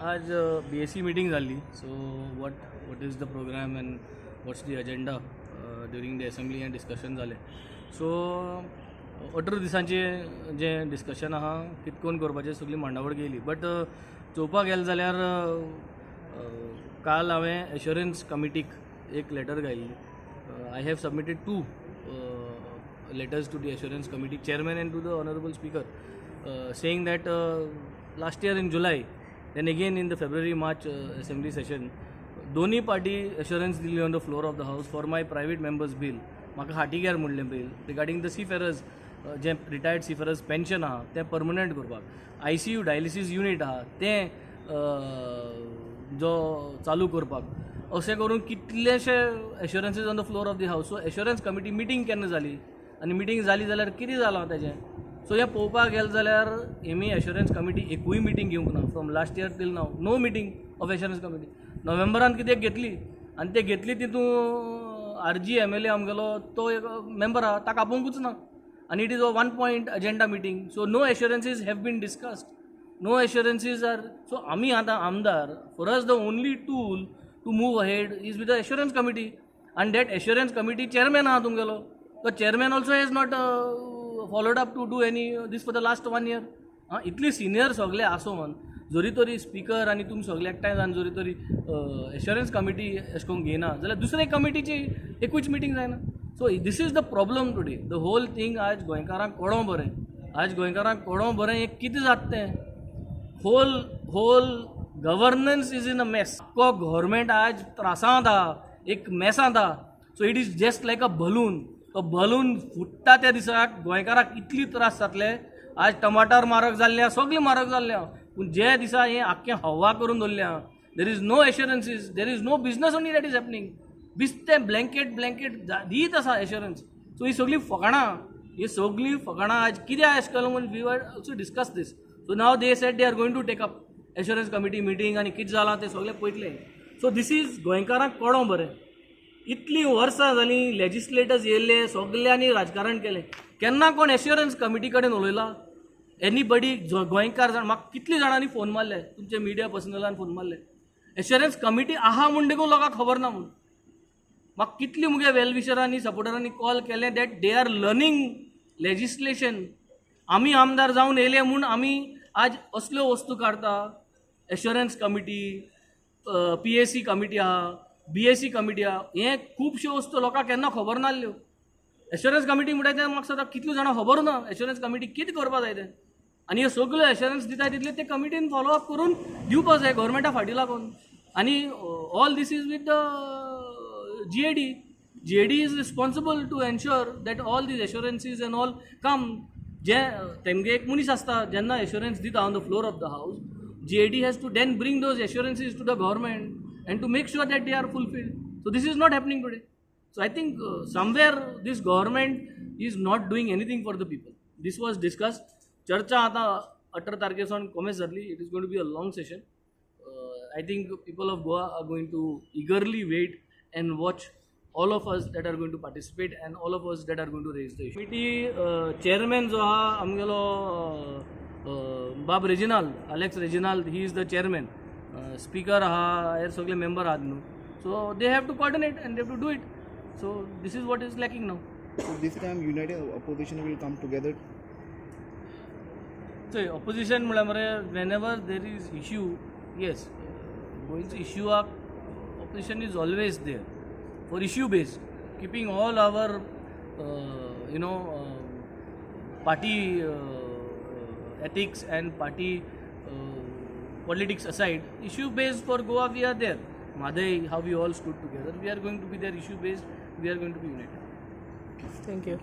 आज BAC meeting जाल्ली. So what is the program and what's the agenda during the assembly हें discussion जालें. So 18 दिसांचें जें discussion आहा, कितकोन करपाचें, सगळी मांडावळ केली. बट चोवपाक गेलें जाल्यार काल हांवें एश्योरन्स कमिटीक एक letter घायिल्ली. I have submitted two letters to the assurance committee chairman and to the honorable speaker, saying that last year in July, then again in the February March assembly session, दोन्ही party assurance दिली on the floor of the house for my private members bill. म्हाका हाटी घेर म्हणलें bill regarding the seafarers, J retired seafarers pension आहा तें permanent करपाक, ICU dialysis unit आहा तें जो चालू करपाक, अशें करून कितलेशे assurances on the floor of the house. So assurance committee meeting केन्ना जाली आनी मिटींग जाली जाल्यार कितें जालां तेजें? सो हें पळोवपाक गेलें जाल्यार हेमी एश्योरन्स कमिटी एकूय मिटींग घेवंक ना. From last year till now, no meeting of assurance committee. नोव्हेंबरान कितें घेतली आनी ते घेतली, तितून आरजी एमएलए आमगेलो तो एक मेंबर आहा, ताका आपोवंकूच ना आनी it is a one point agenda meeting. So no assurances have been discussed, no assurances are. So आमी आतां आमदार, for us the only tool to move ahead is with the assurance committee, and that assurance committee chairman आहा तुमगेलो, तो chairman also has not followed up to do any this for the last one year. आं, इतली senior सगळे आसोन जरी तरी speaker आनी तुमी सगळे एकठांय जावन जरी तरी एश्योरन्स कमिटी अशें करून घेयना जाल्यार दुसरे कमिटीची एकूच मिटींग जायना. So this is the problem today, the whole thing. आज गोंयकारांक कळों बरें, आज गोंयकारांक कळों बरें हें कितें जाता तें. Whole governance is in a mess. आख्खो गव्हर्मेंट आज त्रासांत आहा, एक मेसांत आहा. So it is just like a balloon. तो बलून फुट्टा त्या दिसाक गोंयकाराक इतली त्रास जातले. आज टमाटर म्हारग जाल्ले आहा, सगळें म्हारग जाल्लें आहा, पूण जे दिसा हें आख्खें हवा करून दवरलें आहा, there is no assurances, there is no business only that is happening. बिस्तें blanket blanket दीत आसा एश्योरन्स. सो ही सगळीं फकाणां, ही सगळीं फकाणां. आज कित्याक अशें केलें म्हूण we were also discuss this. So now they said they are going to take up assurance committee meeting आनी कितें जालां तें सगळें पळयतलें. सो this is, गोंयकारांक कळों बरें, इतलीं वर्सां जालीं लेजिस्लेटर्स येयल्ले, सगल्यांनी राजकारण केलें, केन्ना कोण एश्योरन्स कमिटी कडेन उलयला? एनीबडी गोंयकार जाण, म्हाका कितले जाणांनी फोन मारले, तुमचे मिडिया पर्सनलान फोन मारले, एश्योरन्स कमिटी आहा म्हूण देखून लोकांक खबर ना म्हूण. म्हाका कितले मुगे वेलविशरांनी, सपोर्टरांनी कॉल केले that they are learning legislation. आमी आमदार जावन येयले म्हूण आमी आज असल्यो वस्तू काडटा. एश्योरन्स कमिटी, पीएसी कमिटी आहा, बीएसी कमिटी आहा, हे खुबश्यो वस्तू लोकांक केन्ना खबर नासल्यो. एश्योरन्स कमिटी म्हणटा तें म्हाका सदां कितले जाणां खबर ना एश्योरन्स कमिटी कितें करपा जाय तें. आनी हे सगळे एश्योरन्स दिता तितले ते कमिटीन फॉलो अप करून दिवपा जाय गव्हर्मेंटा फाटी लागून. आनी all this is with the GAD. GAD is responsible to ensure that all these assurances and all come. जे तेमगे एक मनीस आसता, जेन्ना एश्योरन्स दिता on the floor of the house, GAD has to then bring those assurances to the government and to make sure that they are fulfilled. So this is not happening today. So I think somewhere this government is not doing anything for the people. This was discussed. चर्चा आतां 18 तारखे सावन कोमेस जातली. It is going to be a long session. I think people of Goa are going to eagerly wait and watch all of us that are going to participate and all of us that are going to raise the issue. Committee chairman जो आहा आमगेलो बाब Reginald, Alex Reginald, he is the chairman. Speaker आहा, हेर सगळे member आहात न्हू, so they have to coordinate and they have to do it. So this is what is lacking now. So this time united opposition will come together? चोय, opposition म्हळ्यार मरे, whenever there is issue, yes, गोंयचो इश्यूआक opposition is always there for issue based, keeping all our party ethics and party politics aside, issue based for Goa we are there. Mhadei, how we all stood together, we are going to be there issue based, we are going to be united. Thank you.